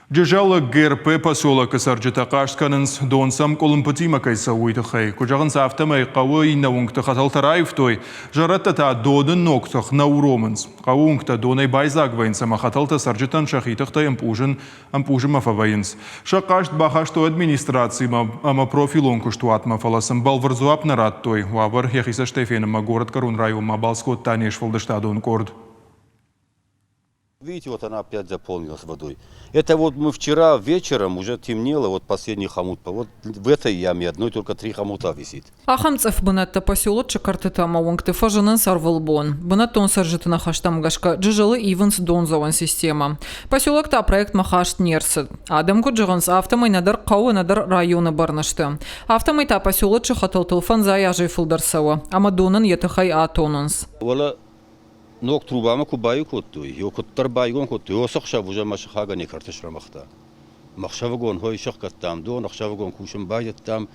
Джызӕлы ГРП поселокы цӕрджытӕ хъаст кӕнынц, дон сӕм къуылымпытимӕ кӕй цӕуы, уый тыххӕй. Куыд зӕгъынц, афтӕмӕй хъӕуы иннӕ уынгты хӕтӕлтӕ раивтой, зӕрӕдтӕ та доны ног тых нӕ уромынц. Хъӕуы уынгтӕ донӕй байдзаг вӕййынц ӕмӕ хӕтӕлтӕ цӕрджытӕн сӕхи тыхтӕй ӕмпъузын ӕмпъузынмӕ фӕвӕййынц. Сӕ хъаст бахастой администрацимӕ ӕмӕ профилон куыстуатмӕ, фӕлӕ сын бӕлвырд дзуапп нӕ радтой. Уавӕр йӕхи цӕстӕй фенынмӕ горӕтгӕрон районмӕ абалц кодта не сфӕлдыстадон къорд. Видите, вот она опять заполнилась водой. Это вот мы вчера вечером уже темнело, вот последний хомут. Вот в этой яме одной только три хомута висит. Ахӕм цъыф бынӕттӕ поселочы кӕртыты ӕмӕ уынгты фӕзынынц ӕрвылбон. Бынӕттон цӕрджыты ныхӕстӕм гӕсгӕ Джызӕлы ивынц дондзӕуӕн системӕ. Поселок та проектмӕ хаст не рцыд. Адӕм куыд зӕгъынц, афтӕмӕй нӕдӕр хъӕуы, нӕдӕр районы бӕрны сты. Афтӕмӕй та поселочы хӕтӕлтыл фӕндзай азӕй фылдӕр цӕуы, ӕмӕ донӕн йӕ тыхӕй атонынц. Уӕлӕ ног трубамӕ куы баиу кодтой, еу куыддӕр байгом кодтой, уыцы ӕхсӕв уже мӕ сыхагӕн йӕ кӕрты срӕмыгъта. Мӕ ӕхсӕвыгон хой сӕхгӕдтам дон, ӕхсӕвыгон кусын байдыдтам,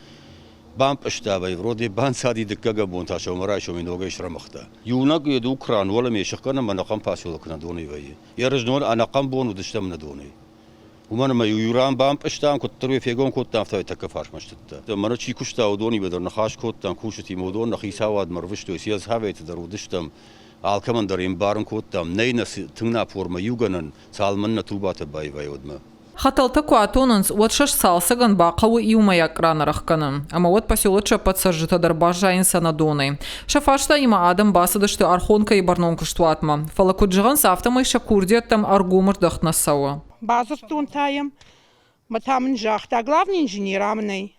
бампъызта ӕй, вроде банцади дыккӕгӕм бон та сӕумӕрайсомӕй ногӕй срӕмыгъта. Иунӕг еду кран уӕлӕмӕ сыхгӕнӕн ӕмӕ ӕнӕхъӕн поселок нӕ донӕй вӕййы. Ерызнон ӕнӕхъӕн бон уыдыстӕм нӕ донӕй. Уымӕн ӕмӕ иу ран бампъызтам, куыддӕр уый фегом кодтам, афтӕ тӕккӕ фарсмӕ стыдта. Мӕнӕ чи куыста, уыдонимӕ дӕр ныхас кодтам, кусджытимӕ, уыдон нӕ хицауадмӕ ӕрвыстой, сельсоветы дӕр уыдыстӕм, алкӕмӕн дӕр ӕмбарын кодтам, нӕй нӕ тынг напормӕ иугӕнӕн, цалынмӕ нӕ трубатӕ баивай, уӕдмӕ. Хӕтӕлтӕ куы атонынц, уӕд сӕ сцалцӕгӕн бахъӕуы иумӕйаг къраны ӕрӕхгӕнын. Ӕмӕ уӕд поселочы ӕппӕт цӕрджытӕ дӕр баззайынц ӕнӕдонӕй. Сӕ фарстаимӕ адӕм бацыдысты Архонкӕйы бӕрнон куыстуатмӕ. Фӕлӕ куыд зӕгъынц, афтӕмӕй сӕ курдиӕттӕм ӕргом ӕрдӕхт нӕ цӕуы. Бадзырдтон та йӕм, мӕ та мын загъта, главный инженер ам нӕй.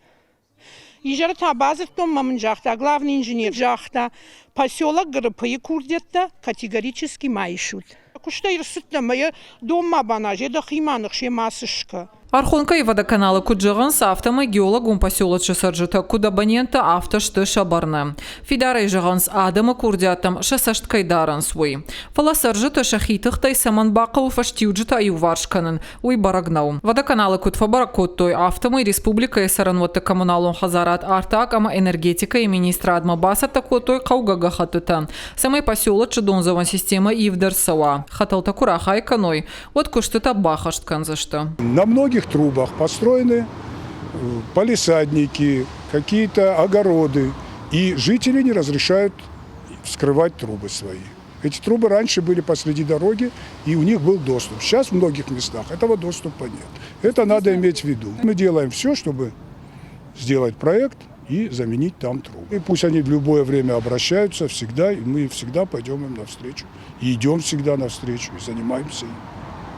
Изӕры та бадзырдтон мӕ мын загъта, главный инженер загъта, поселок ГРП-йы курдиӕттӕ категорически ма исут. Куыстӕй ӕрцыдтӕн мӕ йӕ донмӕ баназ, йӕ дӕхимӕ ныхс, йӕ мацы скӕ. Архонкӕйы водоканалы куыд зӕгъынц, афтӕмӕй геологон поселочы цӕрджытӕ куыд абоненттӕ, афтӕ сты сӕ бӕрны. Фидарӕй зӕгъынц, адӕмы курдиаттӕм сӕ цӕст кӕй дарынц, уый. Фӕлӕ цӕрджытӕ сӕхи тыхтӕй цӕмӕн бахъӕуы фӕстиуджытӕ иуварс кӕнын, уый бӕрӕг нӕу. Водоканалы куыд фӕбӕрӕг кодтой, афтӕмӕй республикӕйы цӕрӕнуӕтты коммуналон хӕдзарад артаг ӕмӕ энергетикӕйы министрадмӕ бацӕттӕ кодтой хъӕугӕ гӕххӕттытӕ, цӕмӕй поселочы дондзӕуӕн системӕ ивд ӕрцӕуа. Хӕтӕлтӕ куы рахай кӕной, уӕд куыстытӕ баххӕст кӕндзысты. На многих трубах построены палисадники, какие-то огороды, и жители не разрешают вскрывать трубы свои. Эти трубы раньше были посреди дороги, и у них был доступ. Сейчас в многих местах этого доступа нет. Это надо иметь в виду. Мы делаем все, чтобы сделать проект и заменить там трубы. И пусть они в любое время обращаются всегда, и мы всегда пойдем им навстречу. И идем всегда навстречу, и занимаемся им.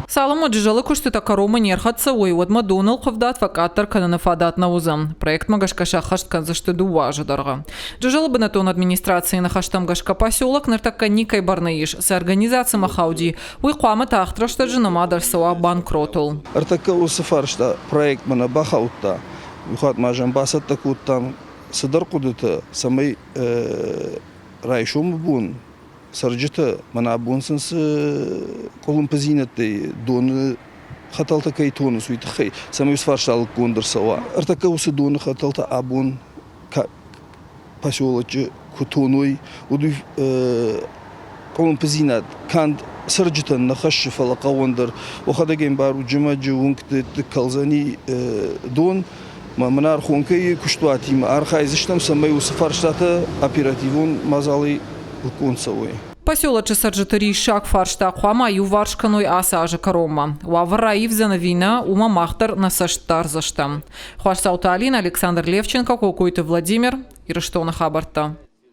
Цалынмӕ Джызӕлы куыстытӕ кӕронмӕ не рхӕццӕ уой, уӕдмӕ доны ӕлхъывдад фӕкъаддӕр кӕныны фадат нӕ уыдзӕн. Проектмӕ гӕсгӕ сӕххӕст кӕндзысты дыууӕ азы дӕргъы. Джызӕлы бынӕттон администрацийы ныхӕстӕм гӕсгӕ поселок ныртӕккӕ никӕй бӕрны ис, цы организацимӕ хауди, уый хъуамӕ тагъд рӕстӕджы нымад ӕрцӕуа банкротыл. Ӕртӕккӕ уыцы фарста проектмӕ нӕ бахаудта. Иу хатт ма зӕм бацӕттӕ кодтам цыдӕр хъуыдытӕ, цӕмӕй райсомы бон цӕрджытӕ, мӕнӕ абон сын цы къуылымпыдзинӕдтӕй доны хӕтӕлтӕ кӕй тонынц, уый тыххӕй, цӕмӕй уыцы фарста лыггонд ӕрцӕуа. Ӕртӕккӕ уыцы доны хӕтӕлтӕ абон поселочы куы тоной, уӕд уый къуылымпыдзинад канд цӕрджытӕн нӕ хӕссы, фӕлӕ хъӕуӕн дӕр. Уӕхӕдӕг ӕмбарут, зымӕджы уынгты кӕлдзӕни дон, мӕнӕ Архонкӕйы куыстуатимӕ архайдзыстӕм, цӕмӕй уыцы фарстатӕ оперативон мадзалӕй лыггонд цӕуой. Поселочы цӕрджыты риссаг фарста хъуамӕ иуварс кӕной ацы азы кӕронмӕ. Уавӕр раивдзӕн ӕви нӕ, уымӕ мах дӕр нӕ цӕст дардзыстӕм. Хуасдзауты Алина, Александр Левченко, Кокойты Владимир, Ирыстоны хабӕрттӕ.